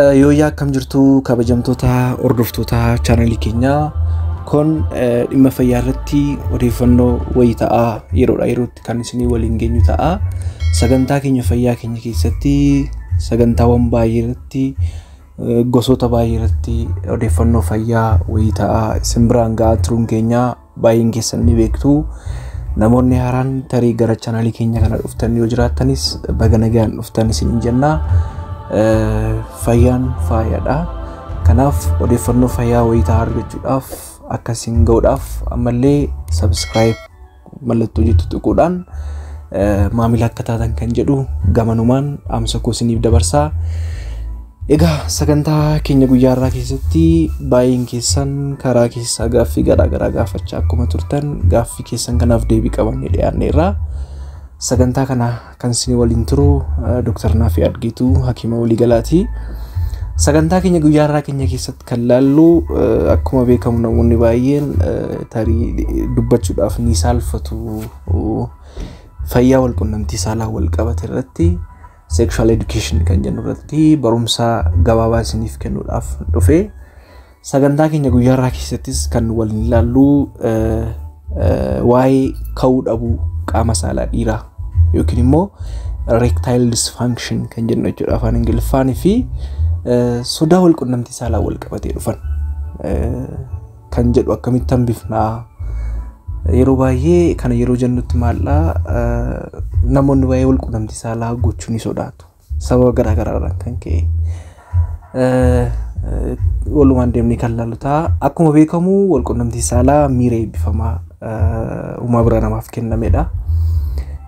Yooyyaa, akkam jirtu kabajamtoota hordoftoota chaanalii keenyaa? Kun dhimma fayyaa irratti odeeffannoo wayii ta'aa yeroodha yerootti kan isinii waliin geenyu ta'a. Sagantaa keenya fayyaa keenya keessatti sagantaawwan baay'ee irratti, gosoota baay'ee irratti odeeffannoo fayyaa wayii ta'aa isin biraan ga'aa turuun keenya baay'een keessan ni beektu. Namoonni haaraan tarii gara chaanalii keenya kana dhuftan yoo jiraattanis, baga nagaan dhuftan isin jenna. Fayyaan faayadha. Kanaaf odeeffannoo fayyaa wayitaa argachuudhaaf, akka isin ga'uudhaaf, ammallee subscribe mallattoo jettu tuquudhaan maamila akka taatan kan jedhu gamanumaan dhaamsa koo isiniif dabarsaa. Egaa sagantaa keenya guyyaa har'aa keessatti baay'een keessan karaa keessaa gaaffii garaa garaa gaafachaa akkuma turtan, gaaffii keessan kanaaf deebii qabannee dhiyaanneerra. Sagantaa kana kan isin waliin turu Dr. Naafii Adgeetuu, hakiima waliigalaati. Sagantaa keenya guyyaa har'aa keenya keessatti kan laallu, akkuma beekamu namoonni baay'een tarii dubbachuudhaaf ni saalfatu, fayyaa walqunnamtii saalaa wal qabate irratti, sexual education kan jennu irratti barumsa gabaabaa isiniif kennuudhaaf dhufe. Sagantaa keenya guyyaa har'aa keessattis kan waliin ilaallu waa'ee ka'uu dhabuu qaama saalaa dhiiraa yookiin immoo erectile dysfunction kan jennu jechuudha afaan Ingiliffaanii, fi sodaa walqunnamtii saalaa wal qabatee dhufan kan jedhu akkamitti hambifnaa. Yeroo baay'ee kana yeroo jennutti maallaa, namoonni baay'ee walqunnamtii saalaa gochuu ni sodaatu sababa garaa garaarraan kan ka'e. Walumaan deemnee kan laallu ta'a. Akkuma beekamu walqunnamtii saalaa miira eebbifamaa uumaa bira namaaf kennamedha.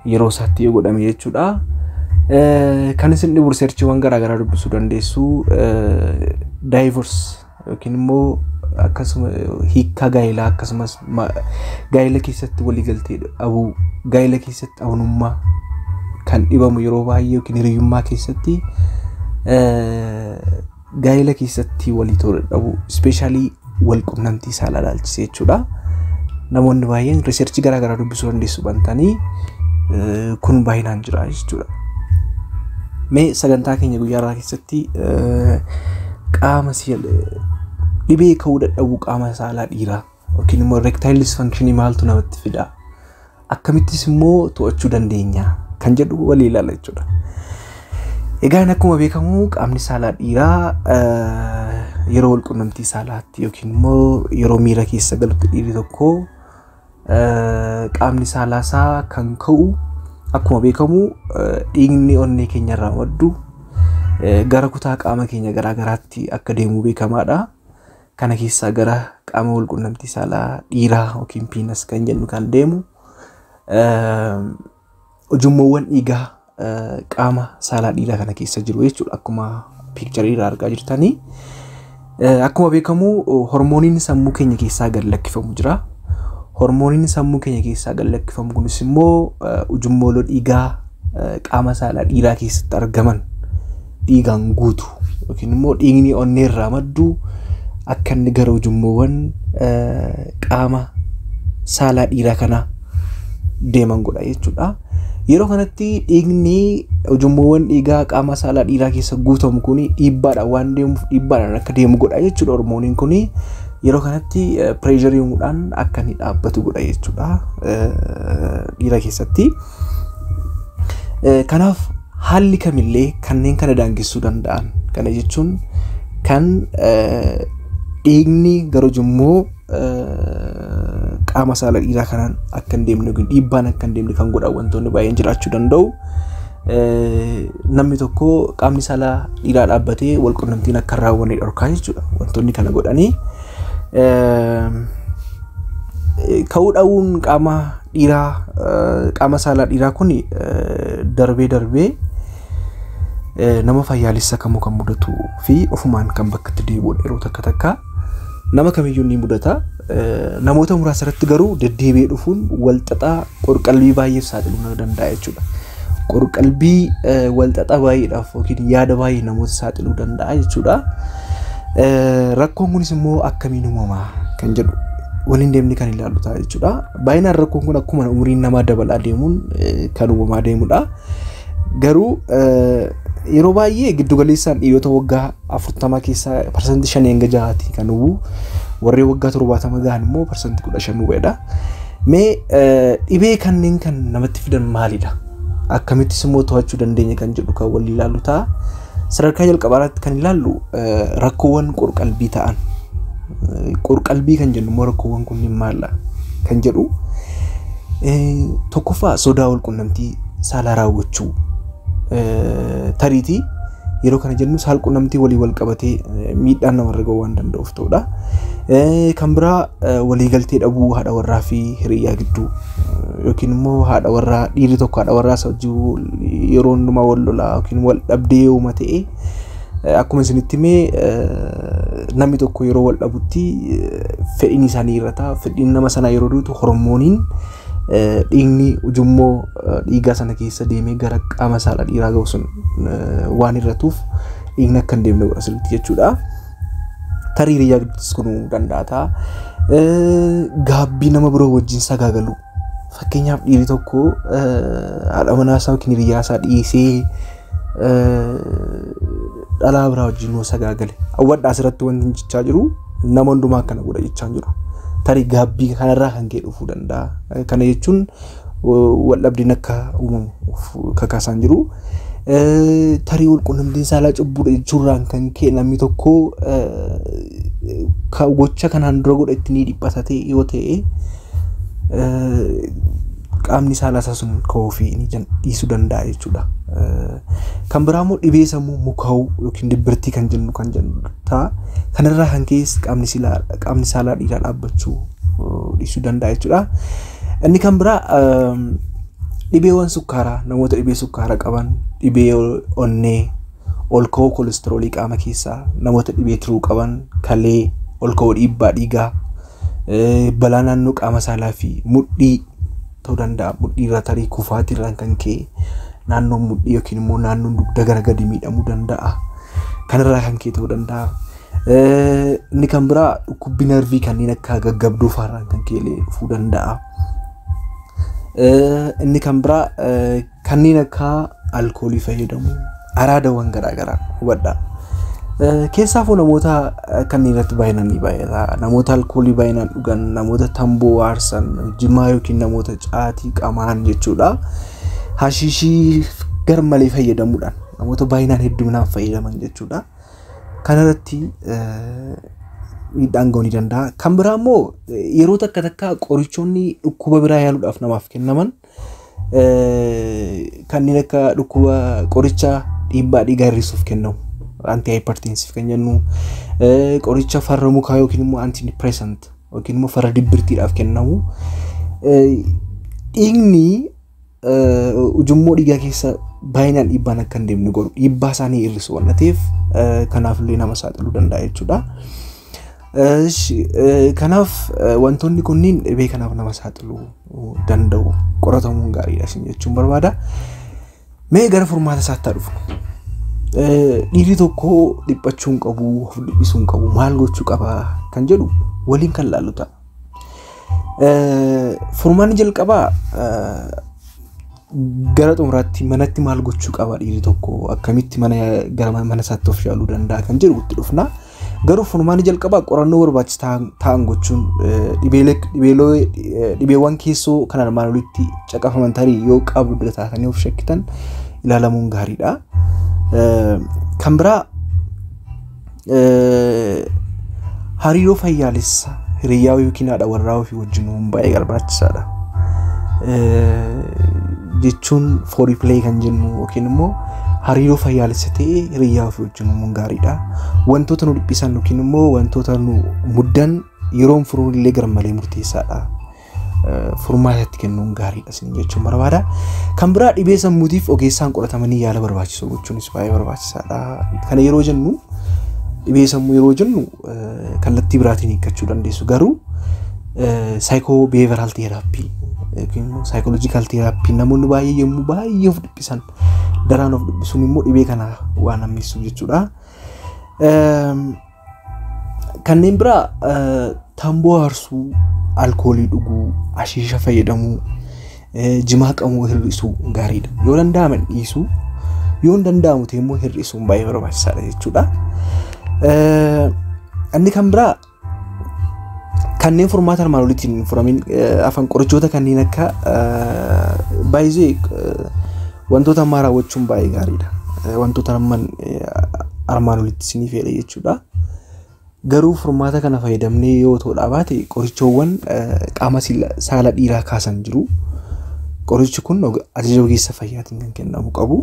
Yeroo isaatti yoo godhame jechuudha. Kan isin dhibu researchiiwwan garaa garaa dubbisuu dandeessu. Divorce yookiin immoo akkasuma hiikkaa gaa'elaa, akkasumas gaa'ela keessatti waliigaltee dhabuu, gaa'ela keessatti amanummaa kan dhibamu yeroo baay'ee, yookiin hiriyyummaa keessatti, gaa'ela keessatti walii toluu dhabuu, especially wal qunnamtii saalaa ilaalchisee jechuudha. Namoonni baay'een researchii garaa garaa dubbisuu dandeessu bantanii, kun baay'inaan jira jechuudha. Mee sagantaa keenya guyyaa har'aa keessatti qaama dhibee ka'uu dadhabuu qaama saalaa dhiiraa yookiin immoo erectile dysfunction maaltu namatti fida? Akkamittis immoo to'achuu dandeenya kan jedhu walii ilaala jechuudha. Egaan akkuma beekamu qaamni saalaa dhiiraa yeroo wal qunnamtii saalaatti yookiin immoo yeroo miira keessa galutti dhiirri tokko qaamni saalaa isaa kan ka'u, akkuma beekamu dhiigni onnee keenya irraa maddu gara kutaa qaama keenya garaa garaatti akka deemu beekamaadha. Kana keessaa gara qaama wal qunnamtii saalaa dhiiraa yookiin penis kan jennu kan deemu ujummoowwan dhiigaa qaama saalaa dhiiraa kana keessa jiru jechuudha, akkuma picturii irraa argaa jirtanii. Akkuma beekamu hormooniin sammuu keenya keessaa gad lakkifamu jira. Hormooniin sammuu keenya keessaa gad lakkifamu kunis immoo ujummoolee dhiigaa qaama saalaa dhiiraa keessatti argaman dhiigaan guutu, yookiin immoo dhiigni onnee irraa maddu akka inni gara ujummoowwan qaama saalaa dhiiraa kana deeman godha jechuudha. Yeroo kanatti dhiigni ujummoowwan dhiigaa qaama saalaa dhiiraa keessa guutamu kun dhiibbaadhaan waan deemuuf, dhiibbaadhaan akka deemu godha jechuudha hormooniin kun. Yeroo kanatti pressurii uumuudhaan akka inni dhaabbatu godha jechuudha dhiira keessatti. Kanaaf haalli kamillee kanneen kana daangessuu danda'an, kana jechuun kan dhiigni gara ujummoo qaama saala dhiiraa kanaan akka hin deemne yookiin dhiibbaan akka hin deemne kan godhan wantoonni baay'een jiraachuu danda'u. Namni tokko qaamni saalaa dhiiraa dhaabbatee wal qunnamtiin akka hin raawwanne dhorkaa jechuudha wantoonni kana godhanii. Ka'uu dhabuun qaama dhiiraa, qaama saalaa dhiiraa kun darbee darbee nama fayyaalessa kamuu kan mudatuu fi ofumaan kan bakka itti deebi'udha yeroo takka takka. Nama kamiyyuu ni mudata. Namoota muraasa irratti garuu deddeebi'ee dhufuun walxaxaa qorqalbii baay'eef saaxiluu danda'a jechuudha. Qorqalbii walxaxaa baay'eedhaaf yookiin yaada baay'ee namoota saaxiluu danda'a jechuudha. Rakkoon kunis immoo akkamiin uumamaa kan jedhu waliin deemnee kan ilaallu ta'a jechuudha. Baay'inaan rakkoon kun akkuma umuriin namaa dabalaa deemuun kan uumamaa deemudha. Garuu Yeroo baay'ee giddu galeessaan dhiirota waggaa 40 keessaa 5% hanga 6 kan hubu, warreen waggaa 70 gahan immoo 15% hubedha. Mee dhibee kanneen kan namatti fidan maalidha? Akkamittis immoo to'achuu dandeenya kan jedhu kan waliin ilaallu ta'a. Sadarkaa jalqabaa irratti kan ilaallu rakkoowwan qorqalbii ta'an. Qorqalbii kan jennu immoo rakkoowwan kunniin maal kan jedhu, tokkoffaa sodaa walqunnamtii saalaa raawwachuu. Tariitii yeroo kana jennu saalqunnamtii walii wal qabatee miidhaan namarra gahuu waan danda'uuf ta'udha. Kan biraa waliigaltee dhabuu haadha warraa fi hiriyyaa gidduu, yookiin immoo haadha warraa, dhiirri tokko haadha warraa isa wajjin yeroo hundumaa wal lolaa yookiin wal dhabdee yooma ta'e, akkuma isinitti himee namni tokko yeroo wal dhabutti fedhiin isaanii irra ta'a. Fedhiin nama sanaa yeroo duutu hormooniin dhiigni ujummoo dhiigaa sana keessa deemee gara qaama saalaa dhiiraa ga'u sun waan hir'atuuf dhiigni akka hin deemne godha sirriitti jechuudha. Tarii hiriyyaa gidduuttis kun uumamuu danda'a ta'a. Gaabbii nama biroo wajjin sagaagaluu. Fakkeenyaaf dhiirri tokko haadha manaa isaa yookiin hiriyyaa isaa dhiisee dhalaa biraa wajjin yoo sagaagale. Hawwadhaa, asirratti wanti hin jechaa jiru nama hundumaa akkana godha jechaa hin jiru. Tarii gaabbii kanarraa kan ka'e dhufuu danda'a. Kana jechuun wal dhabdeen akka uumamu kakaasaa hin jiru. Tarii walqunnamtiin saalaa cubbuudha jechuurraan kan ka'e namni tokko gocha kanaan dura godhe itti ni dhiphata ta'e yoo ta'e, qaamni saalaa isaa sun ka'uu fi ni dhiisuu danda'a jechuudha. Kan biraa immoo dhibee sammuu mukaa'uu yookiin dibbirtii kan jennu ta'a. Kanarraa kan ka'es qaamni saalaa dhiiraa dhaabbachuu dhiisuu danda'a jechuudha. Inni kan biraa dhibeewwan sukkaaraa, namoota dhibee sukkaaraa qaban, dhibee onnee, ol ka'uu kolesteroolii qaama keessaa, namoota dhibee tiruu qaban, kalee, ol ka'uu dhiibbaa dhiigaa, balaa naannoo qaama saalaa fi mudhii ta'uu danda'a. Mudhii irraa tarii kufaatii irraan kan ka'e naannoon mudhii yookiin immoo naannoon dugda gara gadi miidhamuu danda'a. Kanarraa kan ka'e ta'uu danda'a. Inni kan biraa dhukkubbii narvii kanneen akka gaggabduu fa'aarraan kan ka'e illee dhufuu danda'a. Inni kan biraa kanneen akka alkoolii fayyadamuu, araadawwan garaagaraa hubadhaa. Keessaafuu namoota kanneen irratti baay'inaan ni baay'ata. Namoota alkoolii baay'inaan dhugan, namoota tamboo aarsan, jimaa yookiin namoota caatii qamaan jechuudha. Hashiishii garmalee fayyadamuudhaan namoota baay'inaan hedduminaan fayyadaman jechuudha. Kanarratti miidhaan gahuu ni danda'a. Kan biraa immoo yeroo takka takka qorichoonni dhukkuba biraa yaaluudhaaf namaaf kennaman, kanneen akka dhukkuba qoricha dhiibbaa dhiigaa hir'isuuf kennamu, anti hypertensive kan jennu, qoricha farra mukaa yookiin immoo anti depressant yookiin immoo farra dibbirtiidhaaf kennamu, dhiigni ujummoo dhiigaa keessa baay'inaan dhiibbaan akka hin deemne godhu, dhiibbaa isaanii hir'isu waan ta'eef kanaaf illee nama saaxiluu danda'a jechuudha. Kanaaf wantoonni kunniin dhibee kanaaf nama saaxiluu danda'u, qoratamuun gaariidha isin jechuun barbaada. Mee gara furmaata isaatti haa dhufnu. Dhiirri tokko dhiphachuu hin qabu, of dhiphisuu hin qabu, maal gochuu qaba kan jedhu waliin kan laallu ta'a. Furmaanni jalqabaa gara xumuraatti manatti maal gochuu qaba dhiirri tokko, akkamitti mana gara mana isaatti of yaaluu danda'a kan jedhu itti dhufna. Garuu furmaanni jalqabaa qorannoo barbaachisaa ta'an gochuun dhibeewwan keessoo kan armaan olitti caqafaman tarii yoo qabdu taatanii of shakkitan ilaalamuun gaariidha. Kan biraa hariiroo fayyaalessa hiriyyaa yookiin haadha warraa ofii wajjin uumuun baay'ee barbaachisaadha. Jechuun foreplay kan jennu yookiin immoo hariiroo fayyaalessa ta'e hiriyyaa ofii wajjin uumuun gaariidha. Wantoota nu dhiphisan yookiin immoo wantoota nu muddan yeroon furuun illee garmalee murteessaadha. Furmaata itti kennuun gaariidha isin jechuun barbaada. Kan biraa dhibee sammuutiif ogeessaan qoratamanii yaala barbaachisu gochuunis baay'ee barbaachisaadha. Kana yeroo jennu, dhibee sammuu yeroo jennu kallattii biraatiin hiikkachuu dandeessu. Garuu psycho behavioral therapy yookiin immoo psychological therapy, namoonni baay'ee yommuu baay'ee of dhiphisan daraan of dhiphisuun immoo dhibee kana waan hammeessuuf jechuudha. Kanneen biraa tamboo aarsuu, alkoolii dhuguu, ashiisha fayyadamuu, jimaa qamuu hir'isuu gaariidha. Yoo danda'ame dhiisuu, Yoo hin danda'amu ta'e immoo hir'isuun baay'ee barbaachisaadha jechuudha. Inni kan biraa kanneen furmaata armaan oliitiin hin furamin afaan qorichoota kanneen akka baay'ee wantoota ammaa raawwachuun baay'ee gaariidha. Wantoota amman armaan olitti isiniif jedhe jechuudha. Garuu furmaata kana fayyadamnee yoo ta'uu baate qorichoowwan qaama saala dhiiraa kaasan jiru. Qorichi kun ajaja ogeessa fayyaatiin kan kennamu qabu.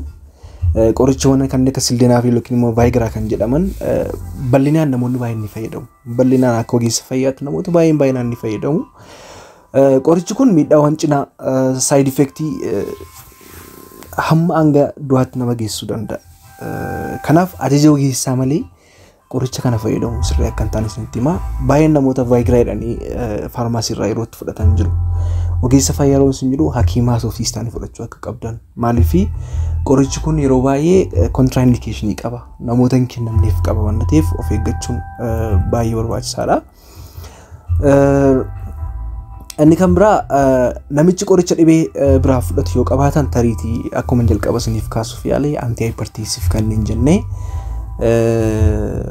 Qorichoowwan kanneen akka sildenaafii yookiin immoo vaayigiraa kan jedhaman bal'inaan namoonni baay'een ni fayyadamu. Bal'inaan akka ogeessa fayyaatti namoota baay'een baay'inaan ni fayyadamu. Qorichi kun miidhaawwan cinaa side effectii hamma hanga du'aatti nama geessisuu danda'a. Kanaaf ajaja ogeessaa malee qoricha kana fayyadamuun sirrii akka hin taane isinitti himaa. Baay'een namoota vaayigiraa jedhanii faarmaasii irraa yeroo itti fudhatan jiru. Ogeessa fayyaa yeroo isin jedhu hakiimaa soofii taanii fudhachuu akka qabdan. Maaliif qorichi kun yeroo baay'ee contraindicationii qaba. Namoota hin kennamneef qaba waan ta'eef of eeggachuun baay'ee barbaachisaadha. Inni kan biraa namichi qoricha dhibee biraa fudhatu yoo qabaatan tariitii akkuma jalqaba isiniif kaasuuf yaale antihypertensive kanneen jennee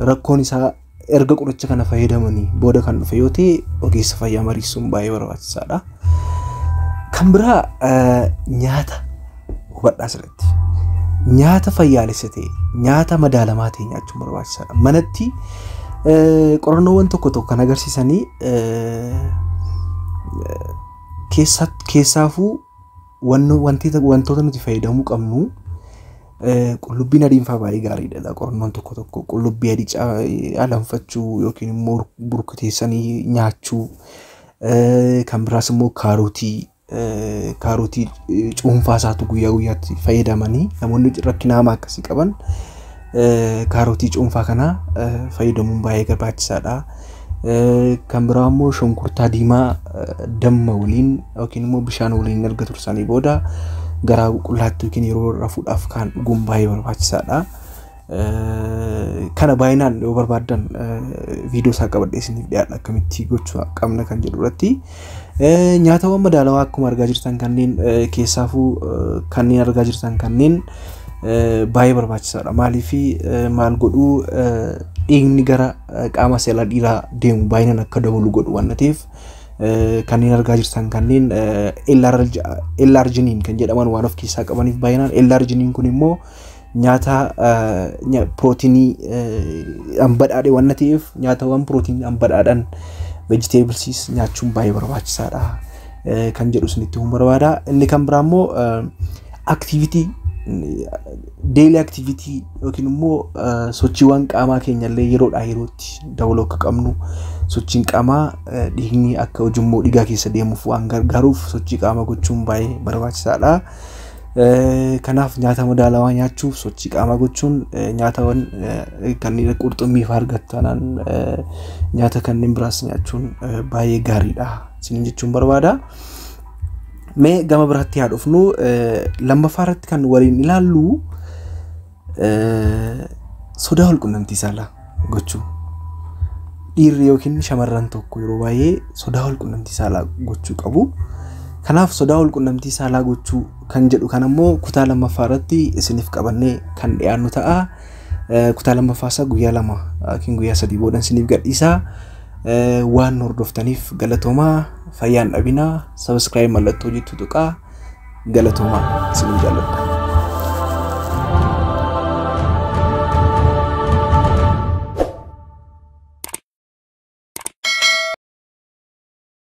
rakkoon isaa erga qoricha kana fayyadamanii booda kan dhufe yoo ta'e ogeessa fayyaa mariisuun baay'ee barbaachisaadha. Kan biraa nyaata hubadhaa asirratti. Nyaata fayyaalessa ta'e, nyaata madaalamaa ta'e nyaachuun barbaachisaadha. Manatti qorannoowwan tokko tokko kan agarsiisanii keessaafuu wantoota nuti fayyadamuu qabnu qullubbiin adiin fa'aa baay'ee gaariidha. Qorannoon tokko tokko qullubbii adii alanfachuu yookiin immoo burkuteessanii nyaachuu, kan biraas immoo kaarotii cuunfaa isaatu guyyaa guyyaatti fayyadamanii namoonni rakkina hamaa akkasii qaban kaarotii cuunfaa kana fayyadamuun baay'ee barbaachisaadha. Kan biraa immoo shunkurtaa diimaa damma waliin yookiin immoo bishaan waliin erga tursanii booda garaa qullaatti yookiin yeroo rafuudhaaf kan dhuguun baay'ee barbaachisaadha. Kana baay'inaan yoo barbaaddan viidiyoo isaa qabadhee isiniif dhiyaadha akkamitti gochuu qabna kan jedhu irratti. Nyaatawwan madaalawaa akkuma argaa jirtan kanneen keessaafuu kanneen argaa jirtan kanneen baay'ee barbaachisaadha. Maaliif maal godhuu dhiigni gara qaama saalaa dhiiraa deemu baay'inaan akka dabalu godhu waan ta'eef kanneen argaa jirtan kanneen L-arginine kan jedhaman waan of keessaa qabaniif baay'inaan L-arginine kun immoo nyaata pirootinii badhaadhe waan ta'eef nyaatawwan pirootinii badhaadhan vegetablesiis nyaachuun baay'ee barbaachisaadha kan jedhu isinitti himuu barbaada. Inni kan biraa immoo activity, daily activity yookiin immoo sochiiwwan qaamaa keenya illee yeroodhaa yerootti dabaluu akka qabnu, sochiin qaamaa dhiigni akka ujummoo dhiigaa keessa deemuuf waan gargaaruuf sochii qaamaa gochuun baay'ee barbaachisaadha. Kanaaf nyaata madaalawaa nyaachuuf sochii qaamaa gochuun nyaatawwan kanneen qurxummii fa'aa argattan nyaata kanneen biraas nyaachuun baay'ee gaariidha isiniin jechuun barbaada. Mee gama biraatti haa dhufnu. Lammaffaa irratti kan waliin ilaallu sodaa walqunnamtii saalaa gochuu. Dhiirri yookiin shamarran tokko yeroo baay'ee sodaa walqunnamtii saalaa gochuu qabu. Kanaaf sodaa walqunnamtii saalaa gochuu kan jedhu kan ammoo kutaa lammaffaa irratti isiniif qabannee kan dhiyaannu ta'a. Kutaa lammaffaa isaa guyyaa 2 yookiin guyyaa 3 booda isiniif gadhiisa. Waan hordoftaniif galatoomaa, fayyaan dhabinaa, subscribe mallattoo jettu tuqaa, galatoomaa, isiniin jaalladha.